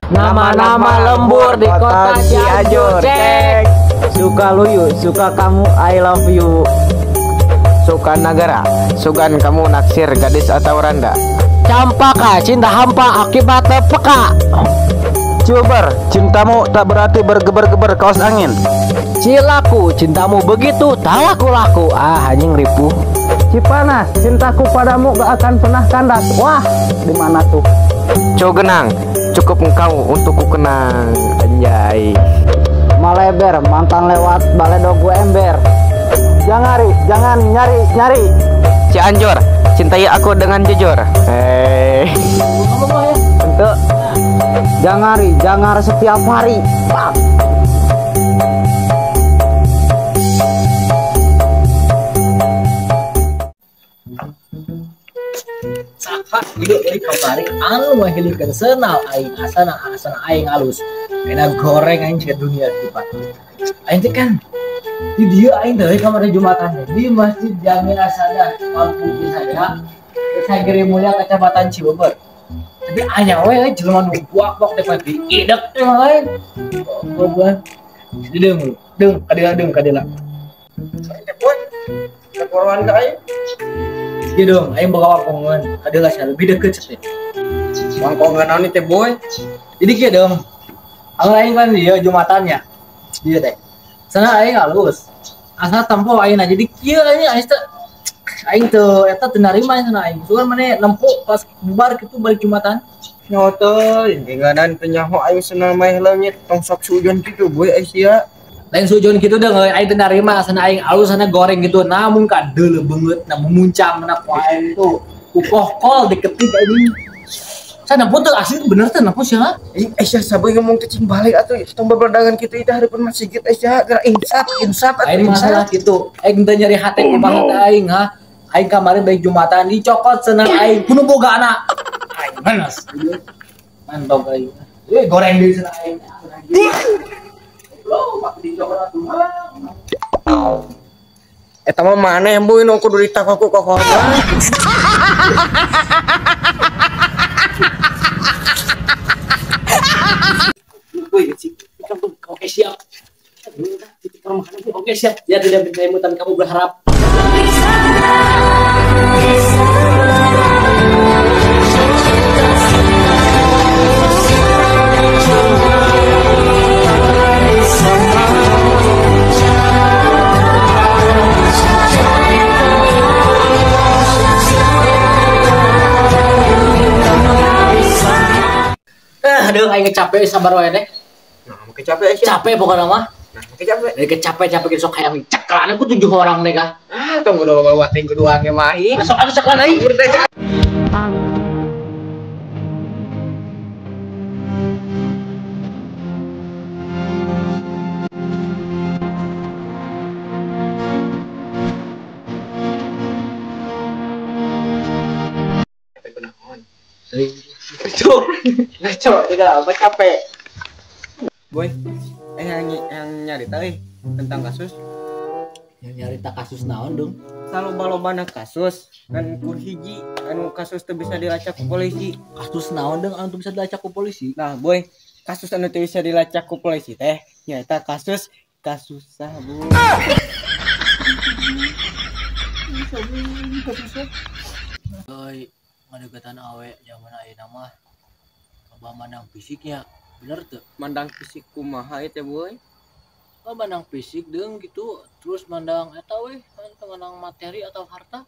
Nama-nama lembur di kota Cianjur, cek. Suka luyu, suka kamu, I love you. Suka nagara, sugan kamu naksir gadis atau randa. Campaka, cinta hampa akibat peka. Ciuber, cintamu tak berarti bergeber-geber kaos angin. Cilaku, cintamu begitu tak laku-laku. Ah, anjing ripuh. Cipanas, cintaku padamu gak akan pernah kandas. Wah, di mana tuh? Cugenang, cukup engkau untuk ku kenang. Anjay. Maleber, mantan lewat baledog gue ember. Jangari, jangan nyari-nyari. Cianjur, cintai aku dengan jujur. Hei. Tentu. Jangari, jangar setiap hari. Pak. Saha ieu euy kamari anu ngahilikeun senal aing asana asana aing alus. Enak goreng aing ke dunia di depan. Aing teh kan di dieu aing teh kamari Jumatan di Masjid Jami Asada Kampung Cisada, Desa Giri Mulya, Kecamatan Cibeber. Tapi aya we jelema nu buak-buak teh pati idek teh lain. Goblok. Deung, deung kadila deung kadila. Boy, kekoroan ka aing. Iya dong, aing boga wangkongan, kadila sia lebih deket teh. Wangkongan naon teh boy? Jadi kieu dong. Anu aing kan dia Jumatannya. Dia teh. Sana aing halus. Asal tempo aing jadi kieu aing aing teh aing teu eta teu narima sana aing. Sugan maneh nempo pas bubar kitu balik Jumatan. Nyaho teh, inganan teu nyaho aing senang mah leungit tong sok sujon kitu boy ai sia. Lain sujon kitu deh aing teu narima sana aing alus sana goreng gitu namun kadeuleu beungeut na memuncang na ku aing tuh ku kohkol diketik anjing. Sana pun tuh asli bener teh nempo sia. Ih sia saboy ngomong teh cing balik atuh tong babaladangan kitu itu hareupeun masjid sia geura insaf insaf atuh aing masalah kitu. Aing teu nyeri hate kumaha teh aing ha. Aing kemarin balik Jumatan dicokot senang aing kudu boga anak. Aing manas. Mantap aing. Eh goreng deui cenah aing. Lo pak dicokot atuh mah. Eta mah maneh boy nu kudu ditakok ku kokona. Oke siap. Oke siap. Ya tidak percaya tapi kamu berharap. Aduh, aing capek sabar wae deh. Nah, make capek sih. Capek pokoknya mah. Nah, make capek. Dari capek-capek sok hayang ceklan aku 7 orang deh kah. Ah, tunggu dong bawa ting kedua ge mah. Sok atuh ceklan aing. Cok, cok, tidak apa capek. Boy, yang nyarita tentang kasus. Yang nyarita kasus naon dong? Saloba-lobana kasus kan kur hiji anu kasus teu bisa dilacak ku polisi. Kasus naon dong anu teu bisa dilacak ku polisi? Nah, boy, kasus anu teu bisa dilacak ku polisi teh nyaeta kasus kasusah, boy. Boy, ngadeukeutan awe zaman ayeuna mah loba mandang fisiknya, bener tuh? Mandang fisik kumaha ieu teh, boy? Oh, mandang fisik deung gitu, terus mandang eta weh, mandang materi atau harta.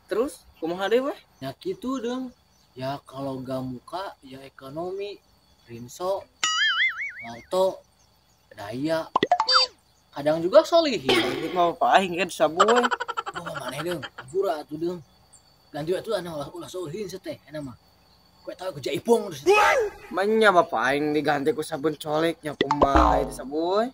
Terus kumaha deui, weh? Ya gitu deung. Ya kalau gak muka ya ekonomi, rinso, auto, daya. Kadang juga solihin. Mau apa aing kan saboy. Oh, maneh deung, hampura atuh deung. Ganti atuh anu ulah solihin teh enak mah. Kue tahu kerja ipung terus. Manya bapak aing diganti ku sabun colek nya kumaha itu saboy.